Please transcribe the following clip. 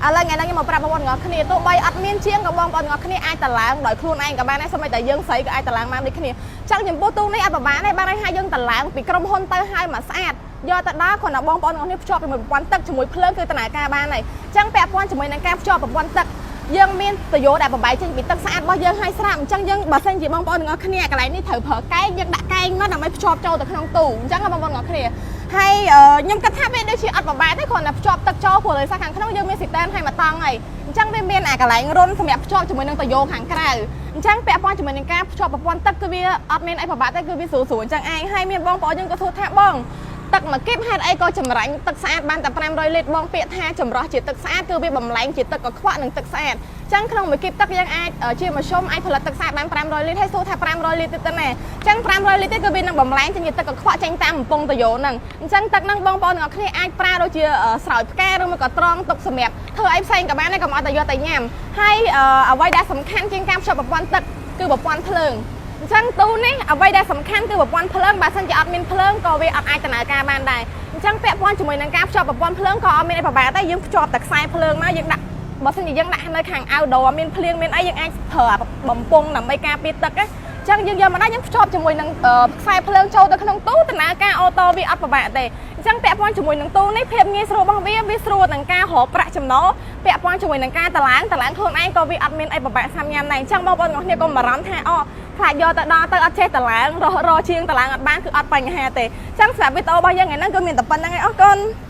ឥឡូវថ្ងៃនេះខ្ញុំមកប្រាប់បងប្អូនទាំងអស់គ្នាទោះបីអត់មានជាងក៏បងប្អូនទាំងអស់គ្នាអាចតឡើងដោយខ្លួនឯងក៏បានដែរសូម្បីតែយើងស្រីក៏អាចតឡើងបានដូចគ្នាចឹងចំពោះទូនេះអត់ប្រហែលទេបានន័យថាយើងតឡើងពីក្រុមហ៊ុនទៅហើយមកស្អាតយកទៅដល់គ្រាន់តែបងប្អូនទាំងអស់គ្នាភ្ជាប់ជាមួយប្រព័ន្ធទឹកជាមួយភ្លើងគឺដំណើរការបានហើយចឹងពាក់ព័ន្ធជាមួយនឹងការភ្ជាប់ប្រព័ន្ធទឹកយើងមានទុយោដែលបំបែកចេញពីទឹកស្អាតរបស់យើងឲ្យស្រាប់អញ្ចឹងយើងបើសិនជាបងប្អូនទាំងអស់គ្នាកន្លែងនេះត្រូវប្រើកែងយើងដាក់កែងមកដើម្បីភ្ជាប់ចូលទៅក្នុងទូអញ្ចឹងបងប្អូនទាំងអស់គ្នាហើយខ្ញុំគិតថាវាដូចជាអត់ពិបាកទេគ្រាន់តែភ្ជាប់ទឹកចូលព្រោះដោយសារខាងក្នុងយើងមានស៊ីទែនឲ្យមកតង់ហើយអញ្ចឹងវាមានអាកន្លែងរុនសម្រាប់ភ្ជាប់ជាមួយនឹងទុយោខាងក្រៅអញ្ចឹងពាក់ព័ន្ធជាមួយនឹងការភ្ជាប់ប្រព័ន្ធទឹកគឺវាអត់មានអីពិបាកទេគឺវាស្រួលស្រួលអញ្ចឹងឯងហើយមានបងប្អូនយើងក៏សួរថាបងទឹកមួយគីបហេតុអីក៏ចម្រាញ់ទឹកស្អាតបានតែ500លីត្របងពាក្យថាចម្រោះជាទឹកស្អាតគឺវាបំលែងជាទឹកកខ្វក់និងទឹកស្អាតអញ្ចឹងក្នុងមួយគីបទឹកយើងអាចជាមធ្យមអាចផលិតទឹកស្អាតបាន500លីត្រហើយសួរថា500លីត្រទៀតទៅណាអញ្ចឹង500លីត្រទៀតគឺវានឹងបំលែងចេញជាទឹកកខ្វក់ចេញតាមកំពង់ទុយោហ្នឹងអញ្ចឹងទឹកហ្នឹងបងប្អូនទាំងអស់គ្នាអាចប្រើដូចជាស្រោចផ្កាឬមួយក៏ត្រង់ទុកសម្រាប់ធ្វើអីផ្សេងក៏បានដែរកុំឲ្យតែយកតែញ៉ាំហើយអ្វីដែលសំខាន់ជាងការភ្ជាប់ប្រព័ន្ធទឹកគឺប្រព័ន្ធភ្លើងអញ្ចឹងទូនេះអ្វីដែលសំខាន់គឺប្រព័ន្ធភ្លើងបើសិនជាអត់មានភ្លើងក៏វាអត់អាចដំណើរការបានដែរអញ្ចឹងពាក់ព័ន្ធជាមួយនឹងការភ្ជាប់ប្រព័ន្ធភ្លើងក៏អត់មានអីពិបាកដែរយើងភ្ជាប់តែខ្សែភ្លើងមកយើងដាក់បើសិនជាយើងដាក់នៅខាង outdoor មានភ្លៀងមានអីយើងអាចប្រើបំពង់ដើម្បីការពារទឹកណាអញ្ចឹងយើងយកមកដល់យើងភ្ជាប់ជាមួយនឹងខ្សែភ្លើងចូលទៅក្នុងទូដំណើរការ auto វាអត់ពិបាកទេអញ្ចឹងពាក់ព័ន្ធជាមួយនឹងទូនេះភាពងាយស្រួលរបស់វាវាស្រួលនឹងការរកប្រាក់ចំណូលពាក់ព័ន្ធជាមួយនឹងការតឡើងតឡើងខ្លួនឯងក៏វាអត់មានអីពិបាកសាំញ៉ាំដែរអញ្ចឹងបងប្អូនទាំងអស់គ្នាកុំបារម្ភថាអូខ្លាចយកទៅដល់ទៅអត់ចេះតឡើងរករជាងតឡើងអត់បានគឺអត់បញ្ហាទេអញ្ចឹងសម្រាប់វីដេអូរបស់យើងថ្ងៃហ្នឹងគឺមានតែប៉ុណ្្នឹងឯងអរគុណ។